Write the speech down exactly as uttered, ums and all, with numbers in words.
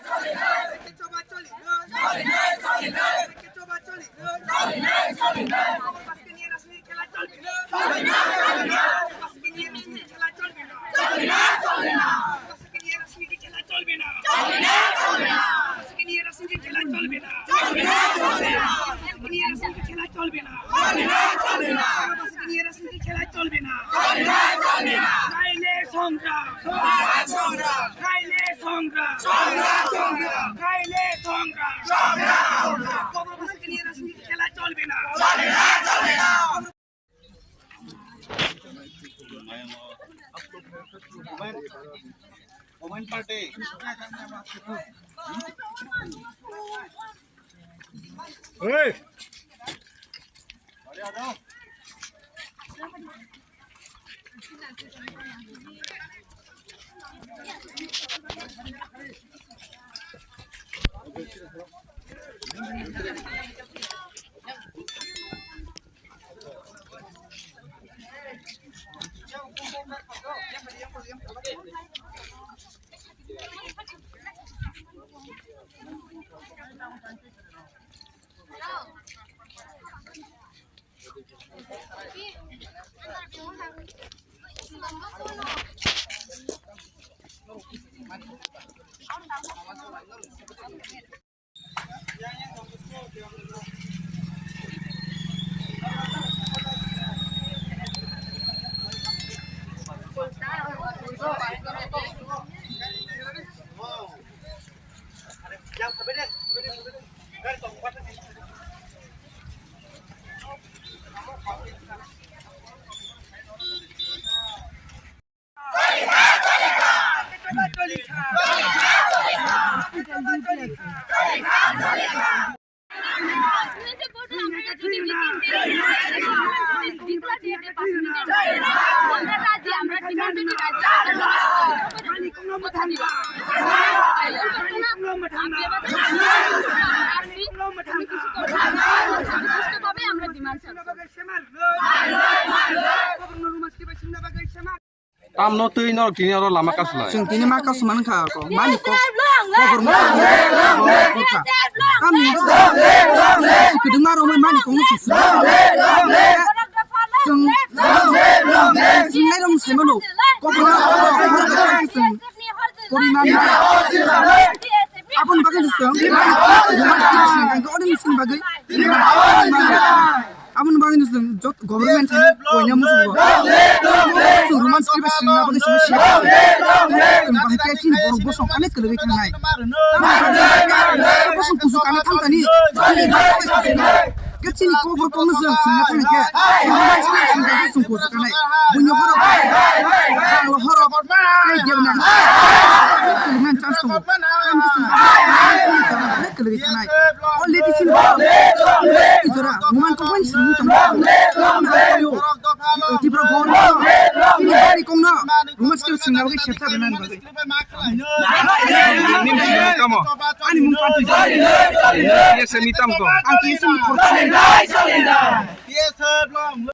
খেলা চলবে না। চলবে না, চলবে না। আওয়ামী লীগের রাজনীতি খেলা চলবে না। চলবে না, চলবে না। আওয়ামী লীগের রাজনীতি খেলা চলবে না। চলবে না, চলবে না। আওয়ামী লীগের রাজনীতি খেলা চলবে না। চলবে না, চলবে না। আওয়ামী লীগের রাজনীতি খেলা চলবে না। চলবে না, চলবে না। নাইলে সংগ্রাম। সংগ্রাম, সংগ্রাম। নাইলে সংগ্রাম। সংগ্রাম, সংগ্রাম। নাইলে সংগ্রাম। সংগ্রাম, সংগ্রাম। আওয়ামী লীগের রাজনীতি খেলা চলবে না। চলবে না, চলবে না। Tamno twi norok tini oro lama kasu lai. Chwng tini ma kasu man kha ko. Mani kok. Kobor ma. Kami. Kidung ma romai mani kok. Chwng. Chwng nai rong sai mano. Kobor ma. Chwng. Poriman. Aboni bagwi chwng. Ang khe oni misin bagwi. Aboni bagwino chwng jot government thani koina muchungo. Chwng Roman script singna bagwi chwng siya. Chwng bahai khe chini borok bosong onek kwlwgwi thangnai. Bosong kusu kana thangkani. Khe chini kok borok kokno chwng singna thangkhe. Chwng Roman script singna bagwi chwng kusu kanai. Buino horok. Banglo horok. Tei gebna. Kwlwngna chance tongo. Tamo khe chwng onek kwlwgwi thangnai. Already chini borok. Jora, Roman kok bai simi tong. Tibra gor. Ini bari kong na. Roman script singna bagwi sepsa bena ni bagwi. Tamo. Ani mung pantu. Iya semi tam to. Ang kisa mi khorsa.